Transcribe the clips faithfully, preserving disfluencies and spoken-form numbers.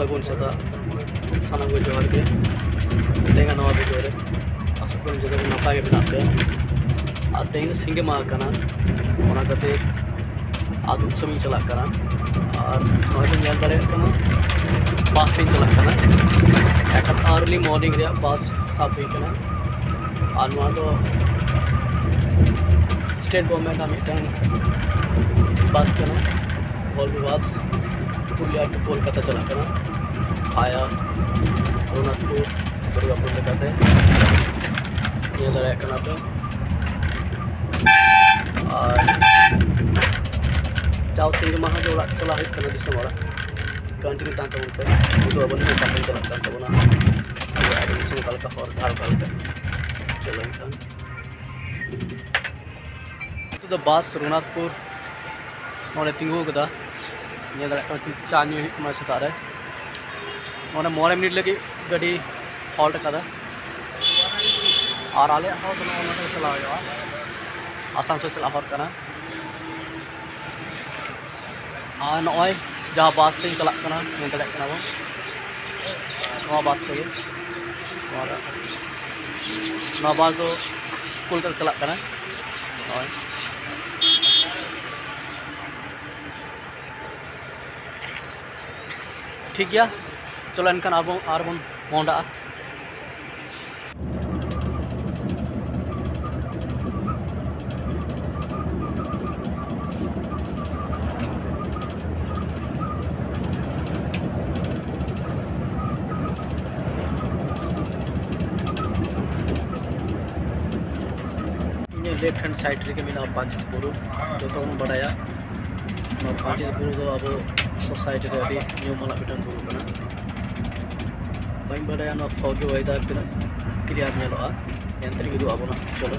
ᱥᱟᱹᱜᱩᱱ ᱥᱮᱛᱟᱜ, ᱥᱟᱱᱟᱢ ᱠᱚ ᱡᱚᱦᱟᱨ ᱜᱮ᱾ ᱛᱮᱦᱮᱧ ᱱᱚᱣᱟ ᱵᱷᱤᱰᱤᱭᱳ ᱨᱮ ᱟᱥᱟ ᱠᱚᱨᱮ ᱡᱚᱛᱚ ᱠᱚ ᱱᱟᱯᱟᱭ ᱜᱮ ᱢᱮᱱᱟᱜ ᱯᱮᱭᱟ᱾ ᱟᱨ ᱛᱮᱦᱮᱧ ᱫᱚ ᱥᱤᱸᱜᱮ ᱢᱟᱦᱟ ᱠᱟᱱᱟ, ᱚᱱᱟ ᱠᱷᱟᱹᱛᱤᱨ ᱟᱹᱛᱩ ᱫᱤᱥᱚᱢ ᱤᱧ ᱪᱟᱞᱟᱜ ᱠᱟᱱᱟ᱾ ᱟᱨ ᱱᱚᱜᱼᱚᱭ ᱯᱮ ᱧᱮᱞ ᱫᱟᱲᱮᱭᱟᱜ ᱠᱟᱱᱟ, ᱵᱟᱥ ᱛᱤᱧ ᱪᱟᱞᱟᱜ ᱠᱟᱱᱟ᱾ ᱮᱠᱟᱞ ᱟᱨᱞᱤ ᱢᱚᱨᱱᱤᱝ ᱨᱮᱭᱟᱜ ᱵᱟᱥ ᱥᱟᱵ ᱦᱩᱭ ᱠᱟᱱᱟ᱾ ᱟᱨ ᱱᱚᱣᱟ ᱫᱚ ᱥᱴᱮᱴ ᱜᱚᱵᱷᱢᱮᱱᱴ ᱟᱜ ᱢᱤᱫᱴᱟᱝ ᱵᱟᱥ ᱠᱟᱱᱟ, ᱵᱷᱚᱞᱵᱷᱳ ᱵᱟᱥ᱾ ᱯᱩᱨᱩᱞᱤᱭᱟ ᱴᱩ ᱠᱳᱞᱠᱟᱛᱟ ᱪᱟᱞᱟᱜ ᱠᱟᱱᱟ, ᱵᱷᱟᱭᱟ ᱨᱚᱜᱷᱩᱱᱟᱛᱷᱯᱩᱨ, ᱫᱩᱨᱜᱟᱯᱩᱨ ᱞᱮᱠᱟᱛᱮ᱾ ᱧᱮᱞ ᱫᱟᱲᱮᱭᱟᱜ ᱠᱟᱱᱟ ᱯᱮ᱾ ᱟᱨ ᱡᱟᱣ ᱥᱤᱸᱜᱮ ᱢᱟᱦᱟ ᱜᱮ ᱚᱲᱟᱜ ᱪᱟᱞᱟᱜ ᱦᱩᱭᱩᱜ ᱠᱟᱱᱟ, ᱫᱤᱥᱚᱢ ᱚᱲᱟᱜ᱾ ᱠᱚᱱᱴᱤᱱᱤᱣ ᱛᱟᱦᱮᱱ ᱛᱟᱵᱚᱱ ᱯᱮ, ᱩᱫᱩᱜ ᱟᱵᱚᱱ ᱯᱮ ᱚᱠᱟ ᱠᱷᱚᱱ ᱪᱟᱞᱟᱜ ᱠᱟᱱ ᱛᱟᱵᱚᱱᱟ, ᱟᱵᱚ ᱟᱹᱛᱩ ᱫᱤᱥᱚᱢ ᱚᱠᱟ ᱞᱮᱠᱟ ᱦᱚᱨ ᱰᱟᱦᱟᱨ ᱚᱠᱟ ᱞᱮᱠᱟ᱾ ᱪᱚᱞᱚ ᱮᱱᱠᱷᱟᱱ᱾ ᱱᱤᱛᱚᱜ ᱫᱚ ᱵᱟᱥ ᱨᱚᱜᱷᱩᱱᱟᱛᱷᱯᱩᱨ ᱱᱚᱰᱮ ᱛᱤᱸᱜᱩ ᱟᱠᱟᱫᱟ᱾ ᱧᱮᱞ ᱫᱟᱲᱮᱭᱟᱜ ᱠᱟᱱᱟ, ᱪᱟ ᱧᱩ ᱦᱩᱭᱩᱜ ᱠᱟᱱᱟ ᱥᱮᱛᱟᱜ ᱨᱮ᱾ ᱱᱚᱰᱮ ᱢᱚᱬᱮ ᱢᱤᱱᱤᱴ ᱞᱟᱹᱜᱤᱫ ᱜᱟᱹᱰᱤ ᱦᱚᱞᱴ ᱟᱠᱟᱫᱟ᱾ ᱟᱨ ᱟᱞᱮᱭᱟᱜ ᱦᱚᱨ ᱫᱚ ᱱᱚᱜᱼᱚ ᱱᱚᱰᱮ ᱪᱟᱞᱟᱣ ᱦᱩᱭᱩᱜᱼᱟ, ᱟᱥᱟᱱᱥᱳᱞ ᱪᱟᱞᱟᱜ ᱦᱚᱨ ᱠᱟᱱᱟ᱾ ᱟᱨ ᱱᱚᱜᱼᱚᱭ ᱡᱟᱦᱟᱸ ᱵᱟᱥ ᱛᱤᱧ ᱪᱟᱞᱟᱜ ᱠᱟᱱᱟ, ᱧᱮᱞ ᱫᱟᱲᱮᱭᱟᱜ ᱠᱟᱱᱟ ᱵᱚᱱ, ᱱᱚᱣᱟ ᱵᱟᱥ ᱛᱮᱜᱮ, ᱱᱚᱣᱟ ᱫᱚ, ᱱᱚᱣᱟ ᱵᱟᱥ ᱫᱚ ᱠᱳᱞᱠᱟᱛᱟ ᱪᱟᱞᱟᱜ ᱠᱟᱱᱟ᱾ ᱱᱚᱜᱼᱚᱭ, ᱴᱷᱤᱠ ᱜᱮᱭᱟ, ᱪᱚᱞᱚ ᱮᱱᱠᱷᱟᱱ ᱟᱨᱵᱚᱱ, ᱟᱨᱵᱚᱱ ᱢᱚᱦᱰᱟᱜᱼᱟ᱾ ᱤᱧᱟᱹᱜ ᱞᱮᱯᱷᱴ ᱦᱮᱱᱰ ᱥᱟᱭᱤᱰ ᱨᱮᱜᱮ ᱢᱮᱱᱟᱜᱼᱟ ᱯᱟᱧᱪᱮᱛ ᱵᱩᱨᱩ᱾ ᱡᱚᱛᱚ ᱵᱚᱱ ᱵᱟᱰᱟᱭᱟ, ᱱᱚᱣᱟ ᱯᱟᱧᱪᱮᱛ ᱵᱩᱨᱩ ᱫᱚ ᱟᱵᱚ ᱥᱳᱥᱟᱭᱴᱤ ᱨᱮ ᱟᱹᱰᱤ ᱧᱩᱢᱟᱱᱟᱜ ᱢᱤᱫᱴᱟᱝ ᱵᱩᱨᱩ ᱠᱟᱱᱟ᱾ ᱵᱟᱹᱧ ᱵᱟᱰᱟᱭᱟ ᱱᱚᱣᱟ ᱯᱷᱚᱜᱤ ᱳᱭᱮᱫᱟᱨ ᱛᱤᱱᱟᱹᱜ ᱠᱞᱤᱭᱟᱨ ᱧᱮᱞᱚᱜᱼᱟ, ᱮᱱᱛᱮ ᱨᱮᱜᱮ ᱩᱫᱩᱜ ᱟᱵᱚᱱᱟ᱾ ᱪᱚᱞᱚ᱾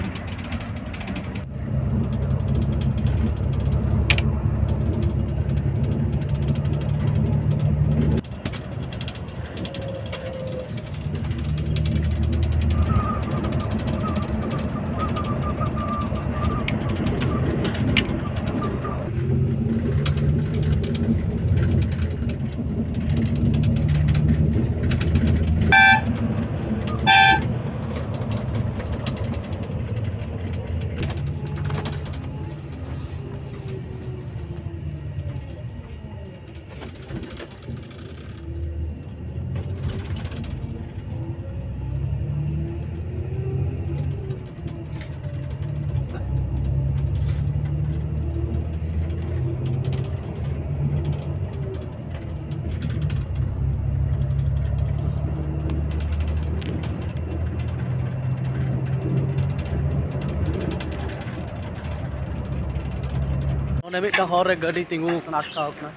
ᱚᱸᱰᱮ ᱢᱤᱫᱴᱟᱝ ᱦᱚᱨ ᱨᱮ ᱜᱟᱹᱰᱤ ᱛᱤᱸᱜᱩ ᱟᱠᱟᱱᱟ, ᱟᱴᱠᱟᱣ ᱟᱠᱟᱱᱟ᱾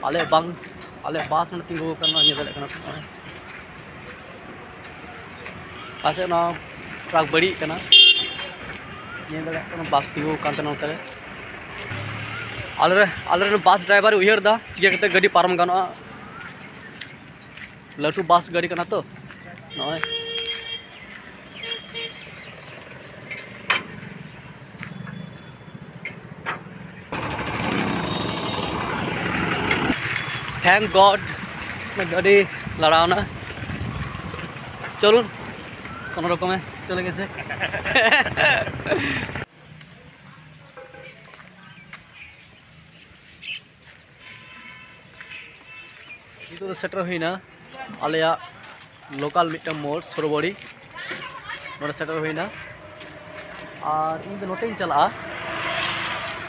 ᱟᱞᱮ ᱵᱟᱝ, ᱟᱞᱮ ᱵᱟᱥ ᱱᱚᱰᱮ ᱛᱤᱸᱜᱩ ᱟᱠᱟᱱᱟ, ᱧᱮᱞ ᱫᱟᱲᱮᱭᱟᱜ ᱠᱟᱱᱟ ᱯᱮ᱾ ᱯᱟᱥᱮᱡ ᱚᱱᱟ ᱴᱨᱟᱠ ᱵᱟᱹᱲᱤᱡ ᱠᱟᱱᱟ, ᱧᱮᱞ ᱫᱟᱲᱮᱭᱟᱜ ᱠᱟᱱᱟ ᱵᱟᱥ ᱛᱤᱸᱜᱩ ᱟᱠᱟᱱ ᱛᱟᱦᱮᱱᱟ ᱱᱚᱛᱮ ᱨᱮ᱾ ᱟᱞᱮ ᱨᱮ, ᱟᱞᱮ ᱨᱮᱱ ᱵᱟᱥ ᱰᱨᱟᱭᱵᱷᱟᱨ ᱩᱭᱦᱟᱹᱨ ᱮᱫᱟ ᱪᱤᱠᱟᱹ ᱠᱟᱛᱮ ᱜᱟᱹᱰᱤ ᱯᱟᱨᱚᱢ ᱜᱟᱱᱚᱜᱼᱟ᱾ ᱞᱟᱹᱴᱩ ᱵᱟᱥ ᱜᱟᱹᱰᱤ ᱠᱟᱱᱟ ᱛᱚ, ᱱᱚᱜᱼᱚᱭ᱾ Thank God, ᱜᱟᱹᱰᱤ ᱞᱟᱲᱟᱣᱱᱟ᱾ ᱪᱚᱞᱩᱱ, ᱠᱳᱱᱳ ᱨᱚᱠᱚᱢᱮ ᱪᱚᱞᱮ ᱜᱮᱥᱮ᱾ ᱱᱤᱛᱚᱜ ᱫᱚ ᱥᱮᱴᱮᱨ ᱦᱩᱭᱱᱟ ᱟᱞᱮᱭᱟᱜ ᱞᱳᱠᱟᱞ ᱢᱤᱫᱴᱟᱝ ᱢᱳᱲ, ᱥᱳᱨᱵᱚᱲᱤ᱾ ᱱᱚᱰᱮ ᱥᱮᱴᱮᱨ ᱦᱩᱭᱱᱟ᱾ ᱟᱨ ᱤᱧ ᱫᱚ ᱱᱚᱛᱮᱧ ᱪᱟᱞᱟᱜᱼᱟ᱾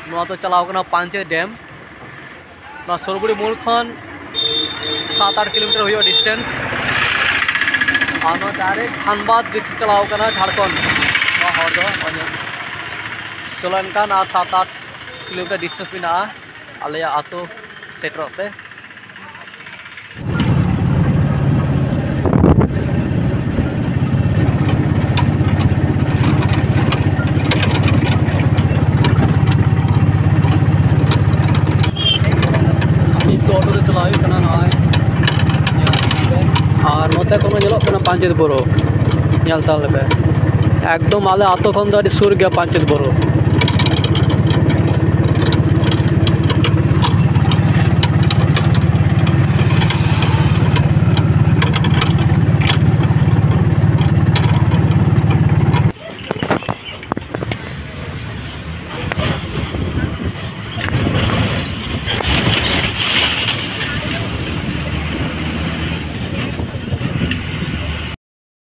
ᱱᱚᱣᱟ ᱫᱚ ᱪᱟᱞᱟᱣ ᱠᱟᱱᱟ ᱯᱟᱧᱪᱮᱛ ᱰᱮᱢ᱾ ᱱᱚᱣᱟ ᱥᱳᱨᱵᱚᱲᱤ ᱢᱳᱲ ᱠᱷᱚᱱ ᱥᱟᱛ ᱟᱴ ᱠᱤᱞᱳᱢᱤᱴᱟᱨ ᱦᱩᱭᱩᱜᱼᱟ ᱰᱤᱥᱴᱮᱱᱥ᱾ ᱟᱨ ᱱᱚᱣᱟ ᱰᱟᱭᱨᱮᱠᱴ ᱫᱷᱟᱱᱵᱟᱫᱽ ᱰᱤᱥᱴᱨᱤᱠᱴ ᱪᱟᱞᱟᱣ ᱠᱟᱱᱟ ᱡᱷᱟᱲᱠᱷᱚᱸᱰ᱾ ᱱᱚᱣᱟ ᱦᱚᱨ ᱫᱚ ᱱᱚᱜᱼᱚᱭ ᱧᱮᱞ᱾ ᱪᱚᱞᱚ ᱮᱱᱠᱷᱟᱱ ᱟᱨ ᱥᱟᱛ ᱟᱴ ᱠᱤᱞᱳᱢᱤᱴᱟᱨ ᱰᱤᱥᱴᱮᱱᱥ ᱢᱮᱱᱟᱜᱼᱟ ᱟᱞᱮᱭᱟᱜ ᱟᱹᱛᱩ ᱥᱮᱴᱮᱨᱚᱜ ᱛᱮ᱾ ᱱᱤᱛ ᱫᱚ ᱚᱴᱳ ᱨᱮ ᱪᱟᱞᱟᱣ ᱦᱩᱭᱩᱜ ᱠᱟᱱᱟ ᱱᱚᱜᱼᱚᱭ᱾ ᱟᱨ ᱱᱚᱛᱮ ᱠᱷᱚᱱ ᱦᱚᱸ ᱧᱮᱞᱚᱜ ᱠᱟᱱᱟ ᱯᱟᱧᱪᱮᱛ ᱵᱩᱨᱩ, ᱧᱮᱞ ᱛᱟᱞ ᱞᱮᱯᱮ᱾ ᱮᱠᱫᱚᱢ ᱟᱞᱮ ᱟᱛᱳ ᱠᱷᱚᱱ ᱫᱚ ᱟᱹᱰᱤ ᱥᱩᱨ ᱜᱮᱭᱟ ᱯᱟᱧᱪᱮᱛ ᱵᱩᱨᱩ᱾